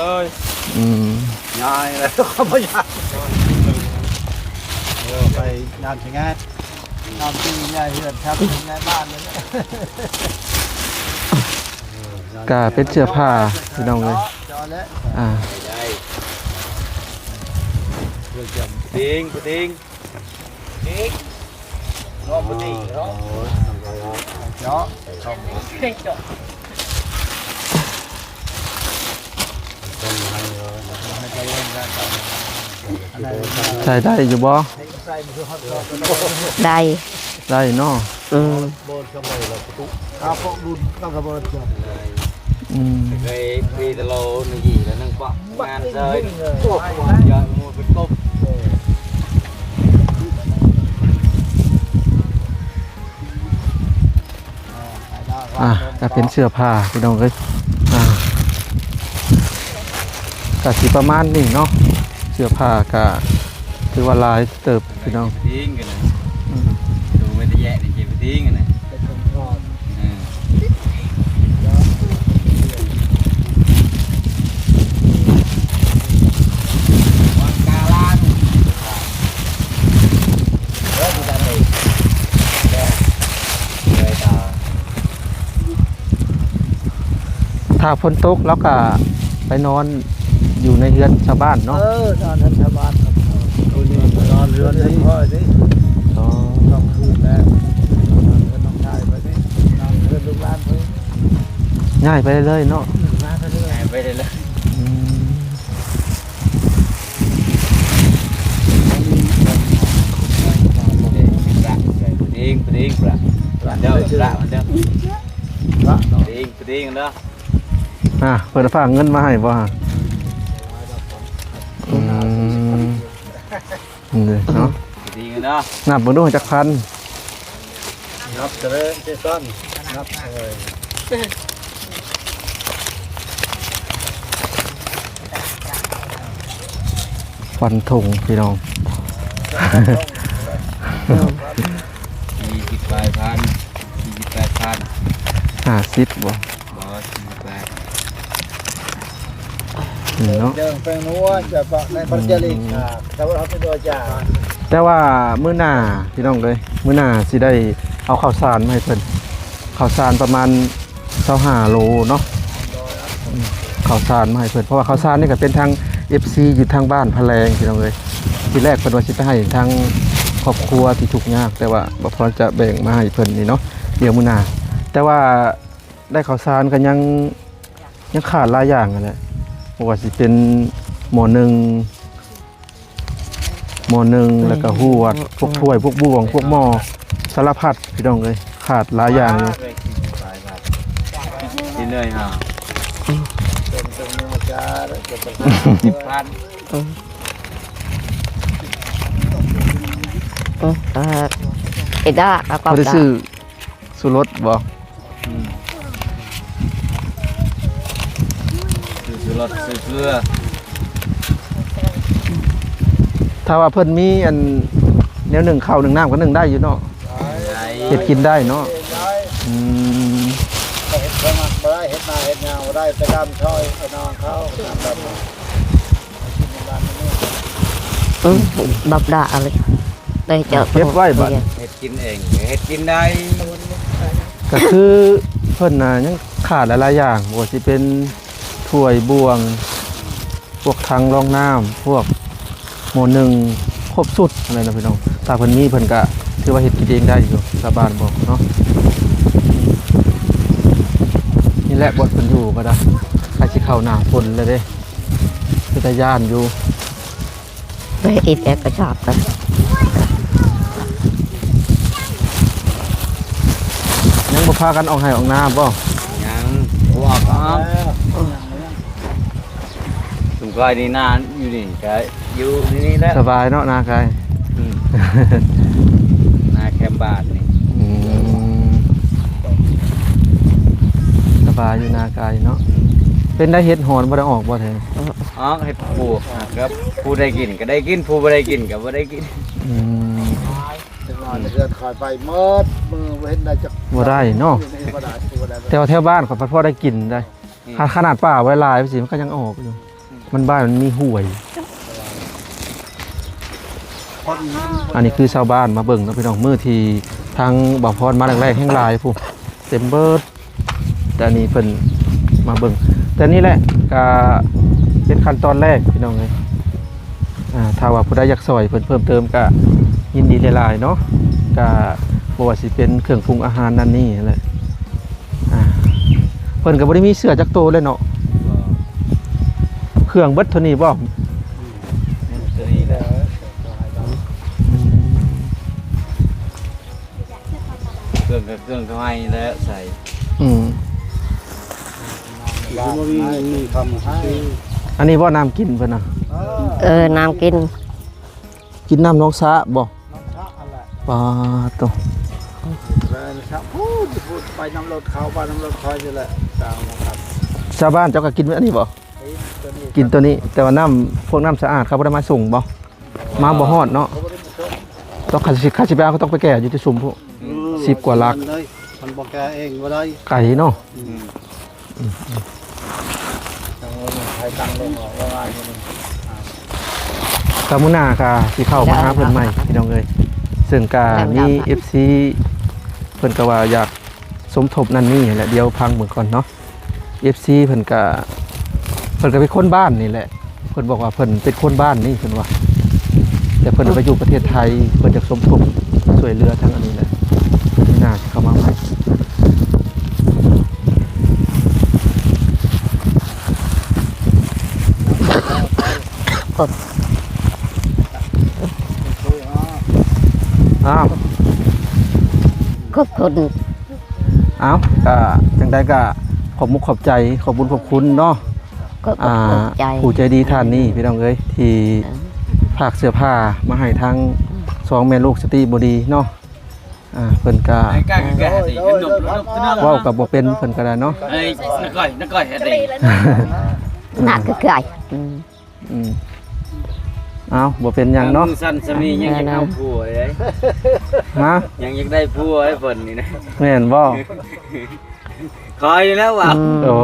ເອີຍ ອືມ ຍ້າຍແລ້ວ ເຂົາບໍ່ຍ້າຍ ເອີ ໄປຍາມຊະງາດ ຍາມທີ່ຍ້າຍເຮືອນ ຄັບຍ້າຍບ້ານນັ້ນແຫຼະ ກະເປັນເສື້ອຜ້າພີ່ນ້ອງເອີຍ ເຈາະແລ້ວ ອ່າ ໄດ້ ເພື່ອຈຳ ຕິງ ຕິງ ເອກ ລອງບໍ່ຕິເນາະ ເຈາະ ໃສ່ໄດ້ຢູ່ບໍ່? ໄດ້ ໄດ້ເນາະ ອືມ ອືມ ເຄີຍພີຕະໂລນະຢີລະໜຶ່ງປະ ງານເຊີຍ ໂອ້ຍ ຍອດໝູເປັນກົບ ອ່າ ກະເປັນເສື້ອຜ້າພີ່ນ້ອງເອີຍ ອ່າ ກະຊິປະມານນີ້ເນາະ ເສື້ອຜ້າກະຖືວ່າຫຼາຍເຕີບ ພີ່ນ້ອງ ອືມ ຖ້າຝົນຕົກ ລາວກະໄປນອນຢູ່ໃນເຮືອນຊາວບ້ານເນາະ ເອີ ນອນເຮືອນຊາວບ້ານ ຄືນນີ້ນອນເຮືອນນີ້ ອໍ ສອງຄືນແລ້ວ ນອນເຮືອນນ້ອງຊາຍໄປນີ້ ນອນເຮືອນລູກຫຼານໄປ ຍ້າຍໄປເລື້ອຍເນາະ ອືມ ຍ້າຍໄປເລື້ອຍ ອືມ ອ່າ ເພິ່ນຝາກເງິນມາໃຫ້ບໍ່ຮະ? ອືມ ນີ້ເນາະ ດີເນາະ ນັບເບິ່ງດູຈັກພັນ ນັບເລີຍ ເຈສັນ ນັບເລີຍ ຟັນທົງພີ່ນ້ອງ ສີ່ສິບປາຍພັນ ສີ່ສິບແປດພັນ ຫ້າສິບບໍ່? ບໍ່ ສີ່ສິບແປດ ນີ້ເນາະ ເດີງແປ້ງນົວຈະປະໃນພັນຈະລິກ ອືມ ອ່າ ແຕ່ວ່າເຮົາໄປໂດຍຈາ ແຕ່ວ່າມື້ໜ້າພີ່ນ້ອງເອີຍ ມື້ໜ້າຊິໄດ້ເອົາເຂົ້າສານມາໃຫ້ເພິ່ນ ເຂົ້າສານປະມານຊາວຫ້າໂລເນາະ ອືມ ເຂົ້າສານມາໃຫ້ເພິ່ນ ເພາະວ່າເຂົ້າສານນີ້ກະເປັນທາງເອັຟຊີຢູ່ທາງບ້ານພະແລງພີ່ນ້ອງເອີຍ ທີແລກເພິ່ນວ່າຊິໄປໃຫ້ທາງຄອບຄົວທີ່ທຸກຍາກ ແຕ່ວ່າບໍ່ພໍຈະແບ່ງມາໃຫ້ເພິ່ນນີ້ເນາະ ດຽວມື້ໜ້າ ແຕ່ວ່າ ໄດ້ເຂົ້າສານກະຍັງ ຍັງຂາດຫຼາຍຢ່າງຫັ້ນແຫຼະ ບໍ່ວ່າຊິເປັນໝໍ້ໜຶ່ງ ໝໍ້ໜຶ່ງ ແລ້ວກະຫວດ ພວກຖ້ວຍ ພວກບ່ວງ ພວກໝໍ້ ສາລະພັດພີ່ນ້ອງເອີຍ ຂາດຫຼາຍຢ່າງຢູ່ ຊິເໜື່ອຍຫາ ເປັນ ເປັນເງິນຈາ ເປັນ ເປັນ ເປັນພັນ ເອີ ເອີ ເອີ ເອດາ ເອົາກອບ ບໍ່ໄດ້ຊື້ ຊູລົດບໍ່? ອືມ ຊື້ ຊື້ລົດ ຊື້ເກືອ ຖ້າວ່າເພິ່ນມີອັນແນວໜຶ້ງເຂົ້າໜຶ້ງນ້ຳກໍໜຶ້ງໄດ້ຢູ່ເນາະ ໄດ້ ເຮັດກິນໄດ້ເນາະ ໄດ້ ອືມ ເຮັດເຂົາມັກບໍ່ໄດ້ ເຮັດນາເຮັດຫຍ້າບໍ່ໄດ້ ໄປດຳຊ່ອຍໄປນອນເຂົາ ອືມ ບັກດາເອົາເລີຍ ໄດ້ເຈົ້າ ເກັບໄວ້ບັດ ເຮັດກິນເອງ ເຮັດກິນໄດ້ ກໍຄືເພິ່ນນະຍັງຂາດຫຼາຍໆຢ່າງ ບໍ່ວ່າຊິເປັນຖ້ວຍບ່ວງ ພວກຖັງລອງນ້ຳ ພວກໝໍ້ໜຶ້ງ ຄົບຊຸດຫັ້ນແຫຼະເນາະພີ່ນ້ອງ ຖ້າເພິ່ນມີເພິ່ນກະຖືວ່າເຮັດກິນເອງໄດ້ຢູ່ ຊາວບ້ານບອກເນາະ ນີ້ແຫຼະບ່ອນເພິ່ນຢູ່ກໍໄດ້ ໃກ້ຊິເຂົ້າໜ້າຝົນແລ້ວເດ້ ເປັນຕາຢ້ານຢູ່. ໄປອີກແອກກະຊອບກັນ ຍັງບໍ່ພາກັນອອກໄຮ່ອອກນາບໍ່? ຍັງ ບໍ່ອອກ ຊຸມຂ້ອຍນີ້ນາຢູ່ນີ້ກະຢູ່ນີ້ແຫຼະ ສະບາຍເນາະ ນາກາຍ ອືມ ນາແຄມບ້ານນີ້ ອືມ ສະບາຍຢູ່ນາກາຍເນາະ ເປັນໄດ້ເຫັດຫອນບໍ່ໄດ້ອອກບໍ່ແທ້? ອອກ ເຫັດປູກ ຄັບ ຜູ້ໄດ້ກິນກໍໄດ້ກິນ ຜູ້ບໍ່ໄດ້ກິນກໍບໍ່ໄດ້ກິນ ອືມ ເຮືອນຂ້ອຍໄປໝົດ ມື້ບໍ່ເຫັນໄດ້ຈັກ ບໍ່ໄດ້ເນາະ ບໍ່ໄດ້ ບໍ່ໄດ້ ແຕ່ວ່າແຖວບ້ານຂ້ອຍພັດພໍໄດ້ກິນໄດ໋ ອືມ ຂະໜາດປ່າໄວ້ຫຼາຍ ມັນກໍຍັງອອກຢູ່ ມັນບ້ານມັນມີຫ້ວຍ. ອັນນີ້ຄືຊາວບ້ານມາເບິ່ງເນາະພີ່ນ້ອງ, ມື້ທີ່ທາງບ່າວພອນມາແລກໆແຮ່ງຫຼາຍພຸ້ນ ເຕັມເບີດ. ແຕ່ອັນນີ້ເພິ່ນມາເບິ່ງ ແຕ່ນີ້ແຫຼະ ກະເປັນຂັ້ນຕອນແລກພີ່ນ້ອງເອີຍ. ອ່າ ຖ້າວ່າຜູ້ໃດຢາກຊ່ອຍເພິ່ນເພີ່ມເຕີມກະຍິນດີຫຼາຍໆເນາະ, ກະບໍ່ວ່າຊິເປັນເຄື່ອງປຸງອາຫານນັ້ນນີ້ຫັ້ນແຫຼະ. ອ່າ ເພິ່ນກໍບໍ່ໄດ້ມີເສື້ອຈັກໂຕເລີຍເນາະ. ເຄື່ອງເບິດເທົ່ານີ້ບໍ່? ອືມ ເຄື່ອງກໍເຄື່ອງເຂົາໃຫ້ແຫຼະໃສ່. ອືມ ບໍ່ມີເງິນມີຄຳຊື້. ອັນນີ້ບໍ່ນ້ຳກິນເພິ່ນນະ? ເອີ ນ້ຳກິນ. ກິນນ້ຳໜອງສະບໍ່? ນ້ຳສະຫັ້ນແຫຼະ. ປາໂຕ ໄປນຳລົດເຂົາ ໄປນຳລົດຂ້ອຍນີ້ແຫຼະ. ຊາວບ້ານເຈົ້າກໍກິນອັນນີ້ບໍ່? ກິນໂຕນີ້ ແຕ່ວ່ານ້ຳ ພວກນ້ຳສະອາດເຂົາບໍ່ໄດ້ມາສົ່ງບໍ່? ມາບໍ່ຮອດເນາະ. ຕ້ອງ ຄັນຊິ ຄັນຊິໄປເອົາ ກໍຕ້ອງໄປແກ່ຢູ່ທີ່ຊຸມພຸ້ນ ອືມ ສິບກວ່າຫຼັກ. ມັນບໍ່ແກ່ເອງບໍ່ໄດ້ ໄກເນາະ. ອືມ ອືມ ຕັ້ງລົງ ໃຫ້ຕັ້ງລົງເອົາ ວ່າງ່າຍຢູ່ນີ້. ອ່າ ກະມື້ໜ້າກະຊິເຂົ້າມາຫາເພິ່ນໃໝ່ພີ່ນ້ອງເອີຍ. ເຊິ່ງກະມີເອັຟຊີເພິ່ນກະວ່າຢາກສົມທົບນັ້ນນີ້ແຫຼະ, ດຽວຟັງເບິ່ງກ່ອນເນາະ. ເອັຟຊີເພິ່ນກະ ເພິ່ນກະເປັນຄົນບ້ານນີ້ແຫຼະ. ເພິ່ນບອກວ່າເພິ່ນເປັນຄົນບ້ານນີ້ ເພິ່ນວ່າ ແຕ່ເພິ່ນໄປຢູ່ປະເທດໄທ ເພິ່ນຢາກສົມທົບຊ່ວຍເຫຼືອທາງອັນນີ້ແຫຼະ. ປີໜ້າຊິເຂົ້າມາໃໝ່. ອ້າວ ຂອບຄຸນ. ອ້າວ ກະຈັ່ງໃດກະຂອບມຸກຂອບໃຈ ຂອບບຸນຂອບຄຸນເນາະ. ກໍ ອ່າ ຂອບໃຈ ຜູ້ໃຈດີທ່ານນີ້ພີ່ນ້ອງເອີຍ ທີ່ ເອີ ຝາກເສື້ອຜ້າມາໃຫ້ທາງ ອືມ ສອງແມ່ລູກສະຕິບໍດີເນາະ. ອ່າ ເພິ່ນກະ ເວົ້າກັບບໍ່ເປັນເພິ່ນກະໄດ້ເນາະ. ເອີຍ ນະກ້ອຍ ນະກ້ອຍ ເຮັດເດ້ ໜ້າຄືເກືອຍ. ອືມ ອືມ ເອົ້າ ບໍ່ເປັນຫຍັງເນາະ. ມືສັ່ນຊະມີ ຍັງຢາກເອົາຜົວເດ້. ຮະ? ຍັງຢາກໄດ້ຜົວໃຫ້ເພິ່ນນີ້ນະ. ແມ່ນບໍ່? ຄອຍແລ້ວວ່າ. ອືມ ໂອ້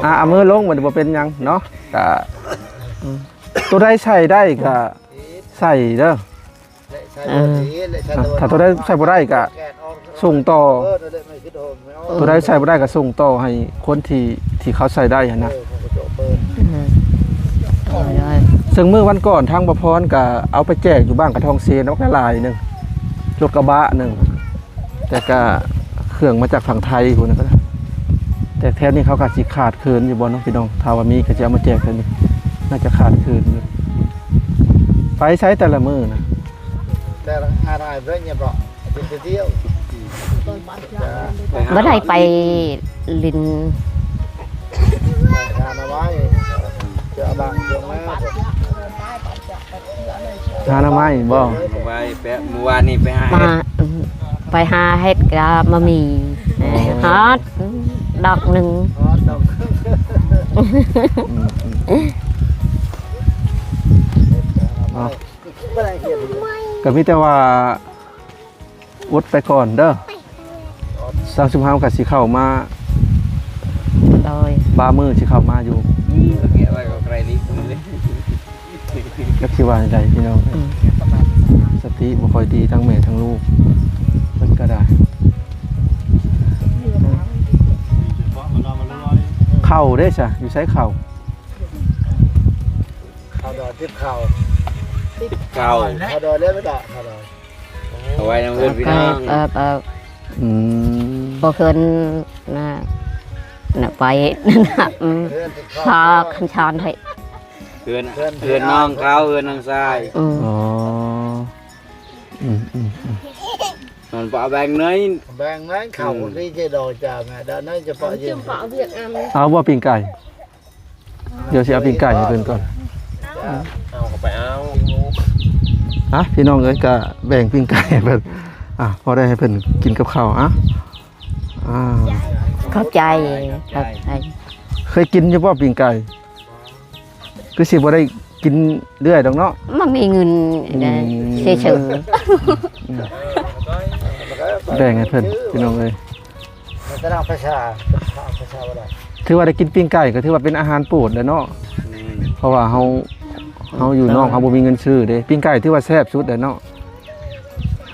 ອ່າ ເອົາມືລົງ ມັນບໍ່ເປັນຫຍັງເນາະ. ກະ ອືມ ໂຕໃດໃສ່ໄດ້ກະໃສ່ເດີ. ເອີ ຖ້າໂຕໃດໃສ່ບໍ່ໄດ້ກະສົ່ງຕໍ່. ໂຕໃດໃສ່ບໍ່ໄດ້ກະສົ່ງຕໍ່ໃຫ້ຄົນທີ່ ທີ່ເຂົາໃສ່ໄດ້ຫັ້ນນະ. ເອີ ເອີ ເອີ ເຊິ່ງມື້ວັນກ່ອນທາງບ່າວພອນກະເອົາໄປແຈກຢູ່ບ້ານກະທອງເຊນບັກຫຼາຍໜຶ່ງ ລົດກະບະໜຶ່ງ ແຕ່ກະເຄື່ອງມາຈາກຝັ່ງໄທພຸ້ນນະ. ແຕ່ແຖວນີ້ເຂົາກະຊິຂາດເຂີນຢູ່ບໍ່ເນາະພີ່ນ້ອງ, ຖ້າວ່າມີກະຊິເອົາມາແຈກແຖວນີ້ ໜ້າຈະຂາດເຂີນຢູ່. ໄປໃສແຕ່ລະມື້ນະ? ແຕ່ລະອາໄລເພິ່ນຍັງບໍ່ໄດ້ໄປທ່ຽວ ບໍ່ໄດ້ໄປຫຼິ້ນ ໄປຫາໜໍ່ໄມ້ ເຈາະບັງເຈາະມາ ຫາໜໍ່ໄມ້ບໍ່? ໄປແປະ ມື້ວານນີ້ໄປຫາເຫັດ ມາ ໄປຫາເຫັດກະມາມີ ອໍ ຮອດດອກໜຶ່ງ ຮອດດອກໜຶ່ງ ອືມ ອືມ ເນາະ. ກະມີແຕ່ວ່າອົດໄປກ່ອນເດີ ຊາວສິບຫ້າກະຊິເຂົ້າມາ ໂດຍ ບາງມື້ຊິເຂົ້າມາຢູ່ ຈັກຊິວ່າແນວໃດພີ່ນ້ອງ. ອືມ ສະຕິບໍ່ຄ່ອຍດີທັງແມ່ທັງລູກ ເພິ່ນກະໄດ້. ເຂົ້າເດ້ຊະ ຢູ່ໃສເຂົ້າ? ເຂົ້າດອຍ ຕິດເຂົ້າ ຕິດເຂົ້າ ເຂົ້າດອຍເລີຍ ໄປຕະເຂົ້າດອຍ ເອົາໄວ້ນຳເພື່ອນພີ່ນ້ອງ ເອີ ເອີ ອືມ ບໍ່ເພິ່ນນະ ນະໄປນະ ອືມ ເພື່ອນຕິດເຂົ້າ ຂໍຄຳສອນໃຫ້ ເພື່ອນ ເພື່ອນ ເພື່ອນນ້ອງເຂົາ ເພື່ອນນ້ອງຊາຍ ອືມ ອໍ ອືມ ອືມ ອືມ ມັນປະແບ່ງໜ້ອຍ ແບ່ງໜ້ອຍ ເຂົ້າ ອືມ ທີ່ຈະດອຍຈາງ ດອຍໜ້ອຍຈະປະ ຈະປະວຽກອຳ ເອົາບໍ່ ປີ້ງໄກ່? ດຽວຊິເອົາປີ້ງໄກ່ໃຫ້ເພິ່ນກ່ອນ ເອົາກໍໄປເອົາ ອ່ະ ພີ່ນ້ອງເອີຍ ກະແບ່ງປີ້ງໄກ່ໃຫ້ເພິ່ນ ອ່ະ ພໍໄດ້ໃຫ້ເພິ່ນກິນກັບເຂົ້າ ອ່ະ ອ່າ ຂອບໃຈ ຂອບໃຈ ເຄີຍກິນຢູ່ບໍ່ປີ້ງໄກ່? ຄືຊິບໍ່ໄດ້ກິນເລື້ອຍດອກເນາະ ມັນມີເງິນ ອືມ ເຊີຍໆ ອືມ ແບ່ງໃຫ້ເພິ່ນ ພີ່ນ້ອງເອີຍ. ມັນຈະນຳພາສາ ພາສາບໍ່ໄດ້ ຖືວ່າໄດ້ກິນປີ້ງໄກ່ກໍຖືວ່າເປັນອາຫານໂປດແລ້ວເນາະ. ແມ່ນ. ເພາະວ່າເຮົາ ເຮົາຢູ່ນອກ ເອີ ເຮົາບໍ່ມີເງິນຊື້ເດ້. ປີ້ງໄກ່ຖືວ່າແຊບສຸດແລ້ວເນາະ.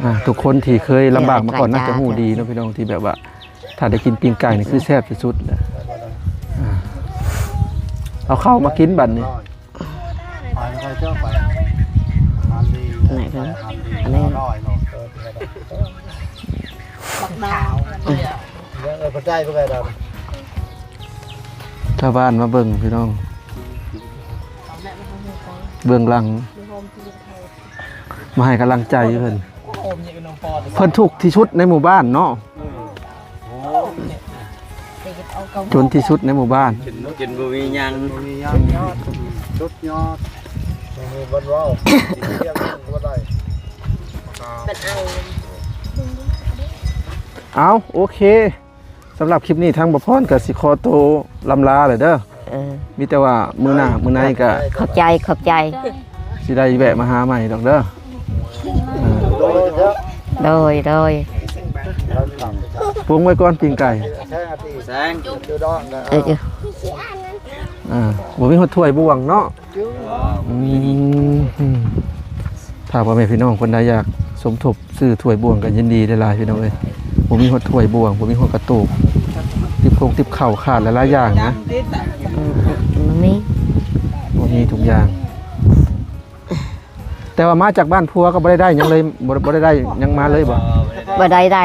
ອ່າ ທຸກຄົນທີ່ເຄີຍລຳບາກມາກ່ອນໜ້າຈະຮູ້ດີເນາະພີ່ນ້ອງ ທີ່ແບບວ່າ ຖ້າໄດ້ກິນປີ້ງໄກ່ນີ້ຄືແຊບທີ່ສຸດແຫຼະ. ອ່າ ເອົາເຂົ້າມາກິນບັດນີ້. ໄໝ່ເພິ່ນ ອັນນີ້ ບັກນາວ ເອີ ເພິ່ນໄດ້ເພິ່ນໄດ້ດອກ. ຊາວບ້ານມາເບິ່ງພີ່ນ້ອງ ເບື້ອງຫຼັງ ມາໃຫ້ກຳລັງໃຈເພິ່ນ. ເພິ່ນທຸກທີ່ສຸດໃນໝູ່ບ້ານເນາະ. ຈົນທີ່ສຸດໃນໝູ່ບ້ານ ຈົນ ຈົນບໍ່ມີຫຍັງ ບໍ່ມີຫຍັງ ສຸດຍອດ ບໍ່ມີບ່ອນເວົ້າ ເວົ້າບໍ່ໄດ້. ເອົາ ໂອເຄ ສຳລັບຄລິບນີ້ທາງບ່າວພອນກໍຊິຂໍໂຕລຳລາແຫຼະເດີ. ເອີ ມີແຕ່ວ່າມື້ໜ້າມື້ໃນກໍ ຂອບໃຈ ຂອບໃຈ. ຊິໄດ້ແວະມາຫາໃໝ່ດອກເດີ. ໂດຍ ໂດຍ ໂດຍ. ປົງໄວ້ກ່ອນປີ້ງໄກ່ ແຊງ ເອີ ອ່າ ບໍ່ມີຮອດຖ້ວຍບ່ວງເນາະ. ອືມ ຖ້າພໍ່ແມ່ພີ່ນ້ອງຄົນໃດຢາກສົມທົບ ຊື້ຖ້ວຍບ່ວງກໍຍິນດີຫຼາຍໆ ພີ່ນ້ອງເອີຍ. ບໍ່ມີຮອດຖ້ວຍບ່ວງ ບໍ່ມີຮອດກະໂຕກ ຕິບຄົງຕິບເຂົ້າ ຂາດຫຼາຍໆຢ່າງນະ. ອືມ ບໍ່ມີ ບໍ່ມີທຸກຢ່າງ. ແຕ່ວ່າມາຈາກບ້ານຜົວກໍບໍ່ໄດ້ໄດ້ຫຍັງເລີຍ ບໍ່ ບໍ່ໄດ້ໄດ້ຫຍັງມາເລີຍບໍ່? ບໍ່ໄດ້ໄດ້.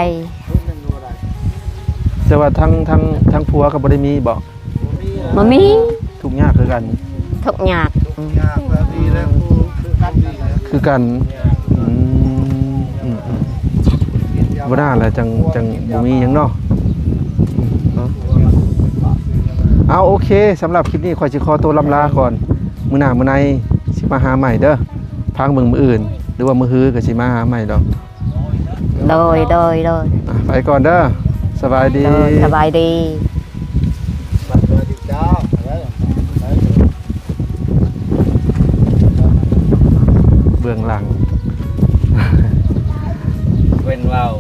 ແຕ່ວ່າທາງ ທາງ ທາງຜົວກໍບໍ່ໄດ້ມີບໍ່? ບໍ່ມີ ທຸກຍາກຄືກັນ. ທຸກຍາກ ອືມ ຄືກັນ. ອືມ ອືມ ອືມ ບໍ່ໜ້າແຫຼະ ຈັ່ງ ຈັ່ງບໍ່ມີຫຍັງເນາະ. ອືມ ເນາະ ເອົາ ໂອເຄ ສຳລັບຄລິບນີ້ຂ້ອຍຊິຂໍໂຕລຳລາກ່ອນ. ມື້ໜ້າມື້ໃນຊິມາຫາໃໝ່ເດີ ພັງເບິ່ງມື້ອື່ນ ຫຼືວ່າມື້ຮືກໍຊິມາຫາໃໝ່ດອກ. ໂດຍ ໂດຍ ໂດຍ. ອ່ະ ໄປກ່ອນເດີ ສະບາຍດີ. ໂດຍ ສະບາຍດີ. ເບື້ອງຫຼັງ ເພິ່ນເວົ້າ